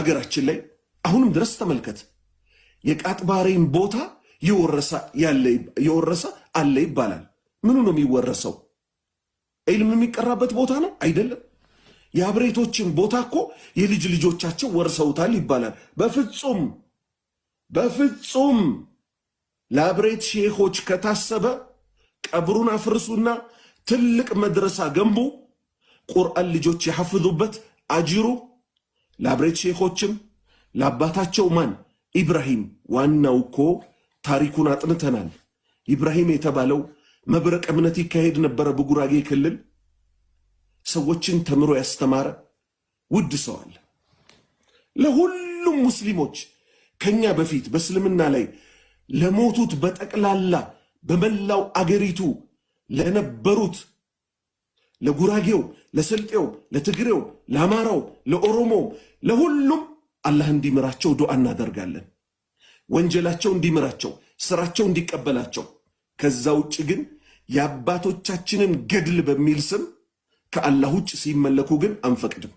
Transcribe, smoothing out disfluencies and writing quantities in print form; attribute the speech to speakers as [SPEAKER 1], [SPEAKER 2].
[SPEAKER 1] አገራችን ላይ አሁንም ድረስ ተመልከት፣ የቃጥባሬን ቦታ የወረሰ አለ ይባላል። ምኑ ነው የሚወረሰው? ዒልም የሚቀራበት ቦታ ነው አይደለም። የአብሬቶችን ቦታ እኮ የልጅ ልጆቻቸው ወርሰውታል ይባላል። በፍጹም በፍጹም። ለአብሬት ሼኾች ከታሰበ ቀብሩን አፍርሱና ትልቅ መድረሳ ገንቡ፣ ቁርአን ልጆች የሐፍዙበት አጅሩ ለአብሬት ሼኾችም ለአባታቸው ማን ኢብራሂም። ዋናው እኮ ታሪኩን አጥንተናል። ኢብራሂም የተባለው መብረቅ እምነት ይካሄድ ነበረ በጉራጌ ክልል። ሰዎችን ተምሮ ያስተማረ ውድ ሰው አለ። ለሁሉም ሙስሊሞች ከኛ በፊት በእስልምና ላይ ለሞቱት በጠቅላላ በመላው አገሪቱ ለነበሩት ለጉራጌው፣ ለስልጤው፣ ለትግሬው፣ ለአማራው፣ ለኦሮሞው፣ ለሁሉም አላህ እንዲምራቸው ዱዓ እናደርጋለን። ወንጀላቸው እንዲምራቸው፣ ስራቸው እንዲቀበላቸው። ከዛ ውጭ ግን የአባቶቻችንን ገድል በሚል ስም ከአላህ ውጭ ሲመለኩ ግን አንፈቅድም።